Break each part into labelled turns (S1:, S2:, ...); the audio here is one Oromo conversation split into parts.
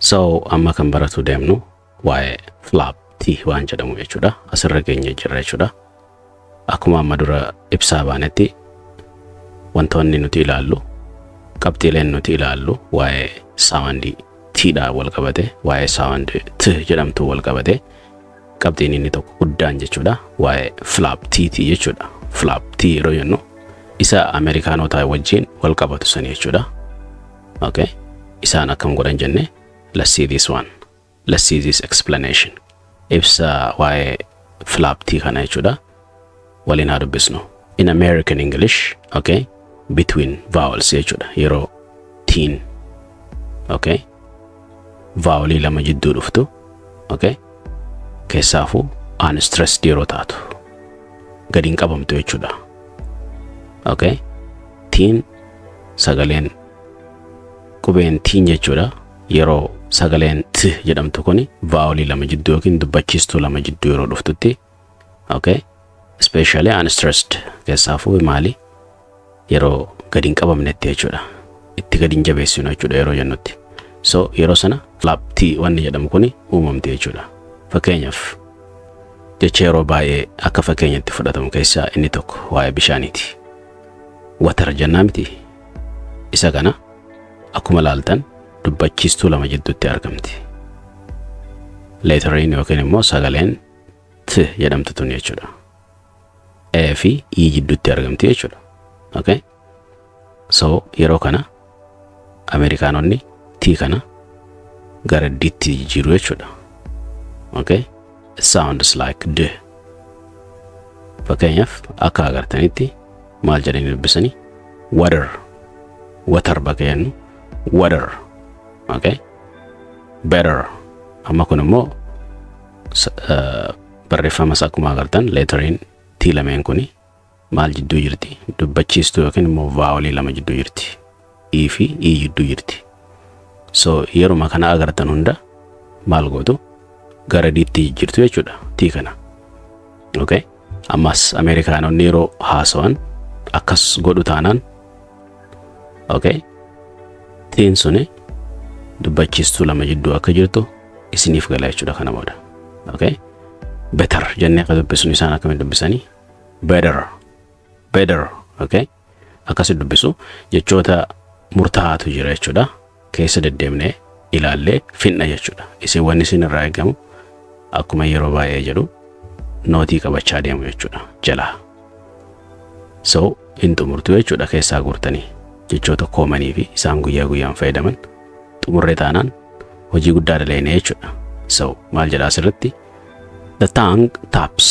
S1: So amma kan baratu deemnu waa'ee flap T waan jedhamu jechuudha. Asirra geenye jirra jechuudha. Akkuma amma dura ibsaa baanetti, wantoonni nuti ilaallu, qabxiileen nuti ilaallu, waa'ee soundii T'dhaan wal qabate, waa'ee soundii T jedhamtu wal qabate, qabxiin inni tokko guddaan jechuudha waa'ee flap T'ti jechuudha. Flap T yeroo jennu isa Ameerikaanotaa wajjin wal qabatu sani jechuudha. Okay. Isaan akkam godhan jenne, let's see this one. Let's see this explanation. Ibsa waa'ee flap T kana jechuudha. Waliin haa dubbisnu. In American English, okay, between vowels jechuudha. Yeroo T'n, okay, vowelii lama jidduu dhuftu, okay, keessaafuu unstressed yeroo taatu gadi hin qabamtu jechuudha. Okay, T'n sagaleen qubeen T'n jechuudha, yeroo sagaleen T jedhamtu kuni vowelii lama jidduu yookiin dubbachiistuu lama jidduu yeroo dhuftutti, okay, especially unstressed, keessaafuu maali, yeroo gadi hin qabamnetti jechuudha. Itti gadi hin jabeessinu jechuudha yeroo jennutti. So yeroo sana flap T wanni jedhamu kuni uumamti jechuudha. Fakkeenyaaf, jecha yeroo baay'ee akka fakkeenyatti fudhatamu keessaa inni tokko waa'ee bishaaniiti. Water jennaa miti. Isa kana akkuma laaltan dubbachiistuu lama jidduutti argamti. Letteriin yookiin immoo sagaleen T jedhamtu tun jechuudha. E fi E jidduutti argamti jechuudha. Okay? So yeroo kana Ameerikaanonni T kana gara D'tti jijjiiru jechuudha. Okay? It sounds like D. Fakkeenyaaf, akka agartanitti maal jedhanii dubbisanii? Water. Water bakka jennu water. Okay? Better. Amma kun immoo barreeffamas akkuma agartan letteriin T lameen kuni maal jidduu jirti? Dubbachiistuu yookiin immoo vowelii lama jidduu jirti. E fi E jidduu jirti. So yeruma kana agartan hunda maal gootu? Gara D'tti jijjiirtu jechuudha T kana. Okay? Ammas Ameerikaanonni yeroo haasawan akkas godhu taanaan, okay, T'n suni dubbachiistuu lama jidduu akka jirtu isiniif gala jechuudha kana booda. Okay? Better jennee akka dubbisnu isaan akkamiin dubbisanii? Better. Better. Okay? Akkasi dubbisu. Jechoota murtaa'aatu jira jechuudha. Keessa deddeemnee ilaallee finna jechuudha. Isin wanni isin irraa eegamu akkuma yeroo baay'ee jedhu noteii qabachaa deemu jechuudha jalaa. So hin xumurtu jechuudha. Keessaa guurtanii jechoota commonii fi isaan guyyaa guyyaan fayyadaman xumurree taanaan hojii guddaa daleene jechuudha. So maal jedhaa asirratti? The tongue taps.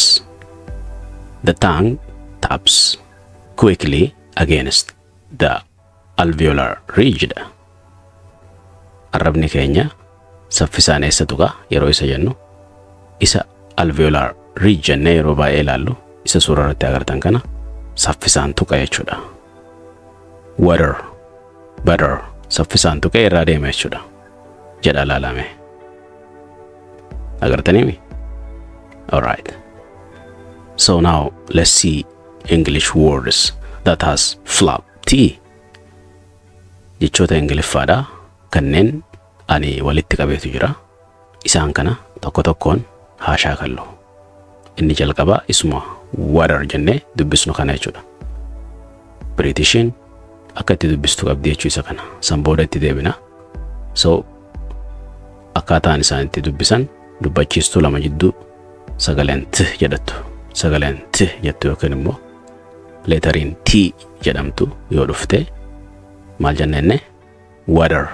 S1: The tongue taps quickly against the alveolar ridge dha. Arrabni keenya saffisaan eessa tuqa yeroo isa jennu, isa alveolar ridge jennee yeroo baay'ee ilaallu, isa suura irratti agartan kana saffisaan tuqa jechuudha. Water, butter, saffisaan tuqee irraa deema jechuudha. Jedha laalame. Agartaniimi? Alright. So now let's see English words that has flap T. Jechoota Ingiliffaadha kanneen ani walitti qabeetu jira. Isaan kana tokko tokkoon haa shaakallu. Inni jalqabaa isuma water jennee dubbisnu kana jechuudha. Biriitishiin akka itti dubbistu qabdi jechuu isa kana. San booda itti deebina. So akkaataan isaan itti dubbisan dubbachiistuu lama jidduu sagaleen T jedhattu. Sagaleen T jettu yookiin immoo letteriin T jedhamtu yoo dhufte maal jennenne? Water,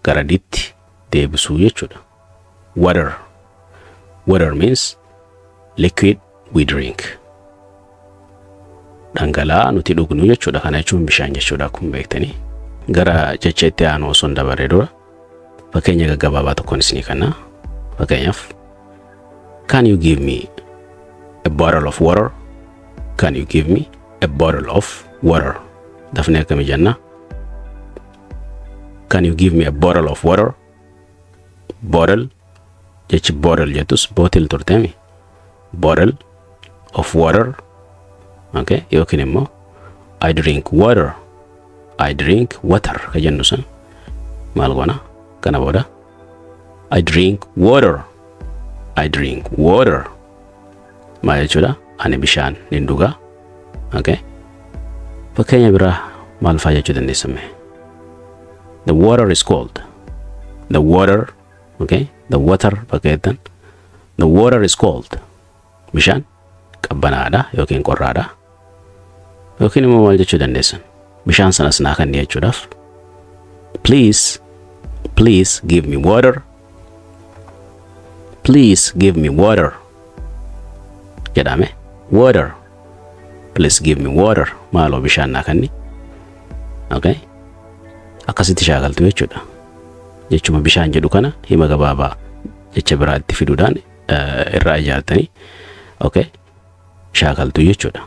S1: gara D'tti deebisuu jechuudha. Water. Water means liquid we drink. Dhangala'aa nuti dhugnu jechuudha. Kana jechuun bishaan jechuudha akkuma beektanii. Gara jecha itti aanu osoo hin dabarre dura fakkeenya gaggabaabaa tokkoon isinii kenna. Fakkeenyaaf, can you give me a bottle of water? Can you give me a bottle of water? Dafnee akkamii jenna? Can you give me a bottle of water? Bottle, jechi bottle jettus bottle turteemi. Bottle of water. Okay, yookiin immoo I drink water. I drink water ka jennu san maal goona kana booda? I drink water. I drink water. Maal jechuudha? Ani bishaan nin dhugaa. Okay. Fakkeenya biraa maal fa'aa jechuu dandeessame? The water is cold. The water, okay? The water bakka jettan. The water is cold. Bishaan qabbanaadha yookiin qorraadha. Yookiin immoo maal jechuu dandeessan? Bishaan sanas naa kenni jechuudhaaf. Please, please give me water. Please give me water. Jedhame. Water. Please give me water. Maaloo bishaan naa kenni. Okay. Akkasitti shaakaltu jechuudha. Jechuma bishaan jedhu kana hima gabaabaa jecha biraa itti fiduudhaan irraa ijaartanii, okay, shaakaltu jechuudha.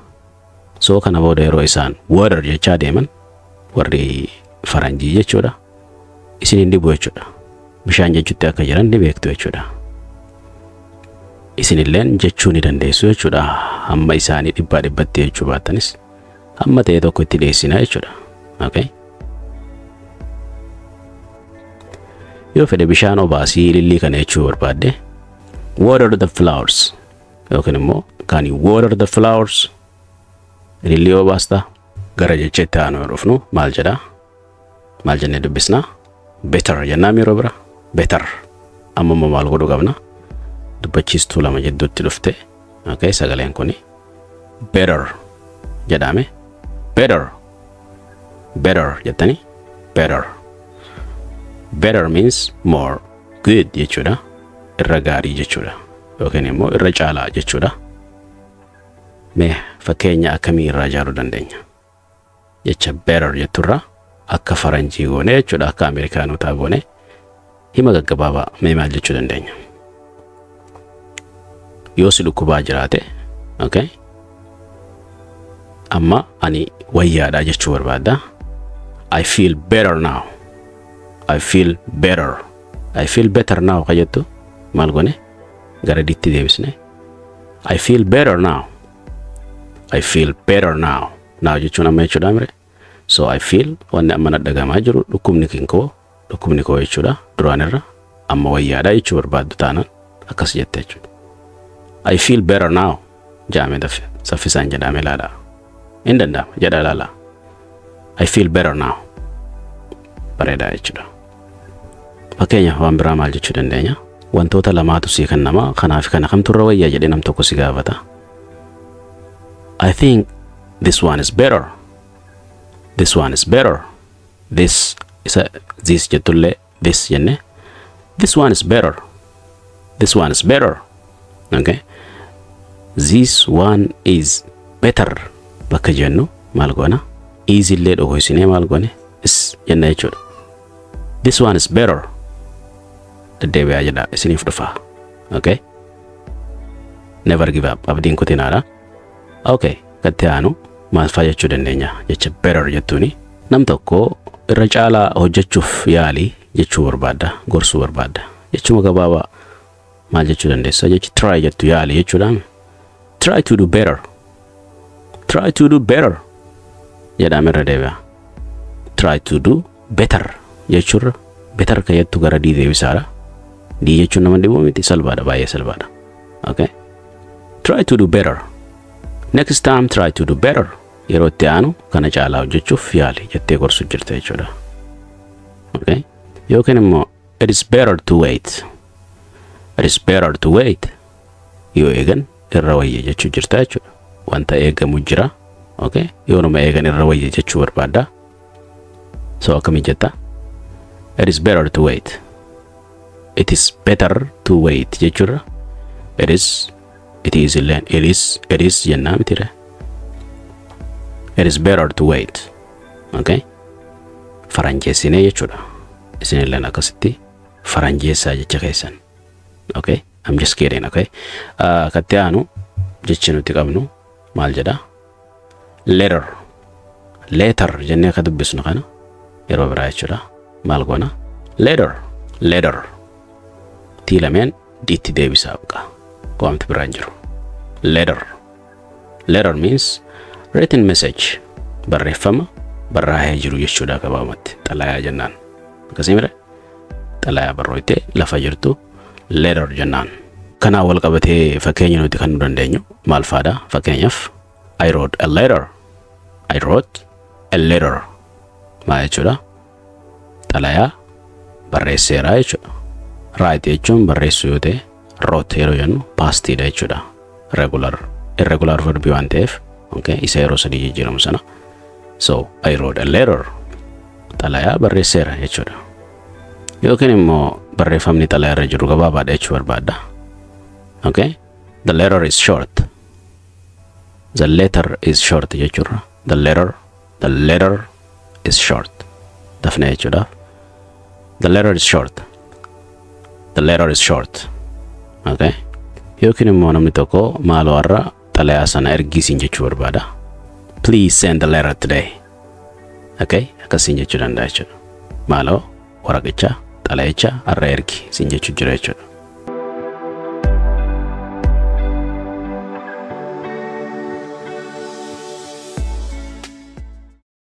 S1: So kana booda yeroo isaan water jechaa deeman, warri faranjii jechuudha, isin hin dhibu jechuudha. Bishaan jechuutti akka jiran ni beektu jechuudha. Isinilleen jechuu ni dandeessu jechuudha. Hamma isaanii dhibbaa dhibbatti jechuu baattanis hamma ta'e tokko itti dhiyeessina jechuudha. Okay. Yoo fedhe bishaan obaasii ilillii kana jechuu barbaadde, water the flowers, yookiin immoo can you water the flowers, ilillii obaasta. Gara jecha itti aanu yoo dhufnu maal jedhaa? Maal jennee dubbisnaa? Better jennaa yeroo bira. Better. Amma immoo maal godhuu qabna? Dubbachiistuu lama jidduutti dhufte. Okay, sagaleen kuni better jedhame. Better. Better jettanii, better. Better means more good jechuudha. Irra gaarii jechuudha. Yookiin immoo irra caalaa jechuudha. Mee fakkeenya akkamii irraa ijaaruu dandeenya? Jecha better jetturraa akka faranjii goone jechuudha. Akka Ameerikaanotaa goone hima gaggabaabaa mee maal jechuu dandeenya? Yoo si dhukkubaa jiraate, okay? Amma ani wayyaadha jechuu barbaadda. I feel better now. I feel better. I feel better now ka jettu maal goone? Gara diitti deebisne. I feel better now. I feel better now. Now jechuun amma jechuudha mire. So I feel wanni amma dhagamaa jiru dhukkubni koo, dhukkubni koo jechuudha duraan irra amma wayyaadha jechuu barbaaddu taanaan akkas jette jechuudha. I feel better now jedhamee daffe saffisaan jedhamee ilaalaa. Hin danda'ama jedha ilaalaa. I feel better now. Bareedaa jechuudha. Fakkeenyaaf waan biraa maal jechuu dandeenya? Wantoota lamaatu sii kennama, kanaaf kana kamtu irra wayyaa jedhee nam tokko si gaafata. I think this one is better. This one is better. This isa this jettullee this jenne. This one is better. This one is better. Okay. This one is better bakka jennu maal goona? Is illee dhokoysinee maal goone? Is jenna jechuudha. This one is better. Deddeebi'aa jedha, isiniif dhufa. Okay. Never give up. Abdiin kutinaadha. Okay. Gatti aanu maal fa'aa jechuu dandeenya? Jecha better jettuuni. Nam tokko irra caalaa hojjechuuf yaalii jechuu barbaadda, gorsuu barbaadda. Jechuma gabaabaa maal jechuu dandeessa? Jechi try jettu yaalii jechuudha. Try to do better. Try to do better jedhame irra deebi'a. Try to do better jechuurra better ka jettu gara D deebisaadha. D jechuun nama dhibuu miti, salphaadha, baay'ee salphaadha. Okay. Try to do better. Next time try to do better. Yeroo itti aanu kana caalaa hojjechuuf yaali jettee gorsu jirta jechuudha. Okay. Yookiin immoo it is better to wait. It is better to wait. Yoo eegan irra wayya jechuu jirta jechuudha. Wanta eegamu jira. Okay. Yoo nama eegan irra wayya jechuu barbaadda. So akkamii jetta? It is better to wait. It is better to wait jechuudha. It is, it is illeen it is, it is jennaa mitire. It is better to wait. Okay. Faranjeessinee jechuudha. Isinilleen akkasitti faranjeessaa jecha keessan. Okay. I'm just kidding, okay. Katti aanu jechi nuti qabnu maal jedha? Letter. Letter jennee akka dubbisnu kana yeroo biraa jechuudha. Maal goona? Letter. Letter. Tii lameen diitti deebisaa baqa. Waamti biraan jiru. Letter. Letter means written message. Barreeffama barraa'ee jiru jechuudha gabaabumatti. Xalayaa jennaan. Akkasii mire? Xalayaa barrooyte lafa jirtu letter jennaan. Kanaan wal qabatee fakkeenya nuti kan nu dandeenyu maal faadha? Fakkeenyaaf, "I wrote a letter." "I wrote a letter" maal jechuudha? Xalayaa barreesseera jechuudha. Write jechuun barreessuu yoo ta'e, wrote yeroo jennu pastiidha jechuudha. Regular, irregular verbii waan ta'eef, okay, isa yeroo sadii jijjiiramu sana. So "I wrote a letter", xalayaa barreesseera jechuudha. Yookiin immoo barreeffamni xalayaa irra jiru gabaabaadha jechuu barbaadda. Okay? "The letter is short." "The letter is short" jechuudha. The letter is short. Dafnee jechuudhaaf. "The letter is short. The letter is short." Okay? Yookiin immoo namni tokko maaloo har'a xalayaa sana ergisiin jechuu barbaada. "Please send the letter today." Okay? Akkasiin jechuu danda'a jechuudha. Maaloo waraqicha, xalayicha har'a ergi siin jechuu jira jechuudha.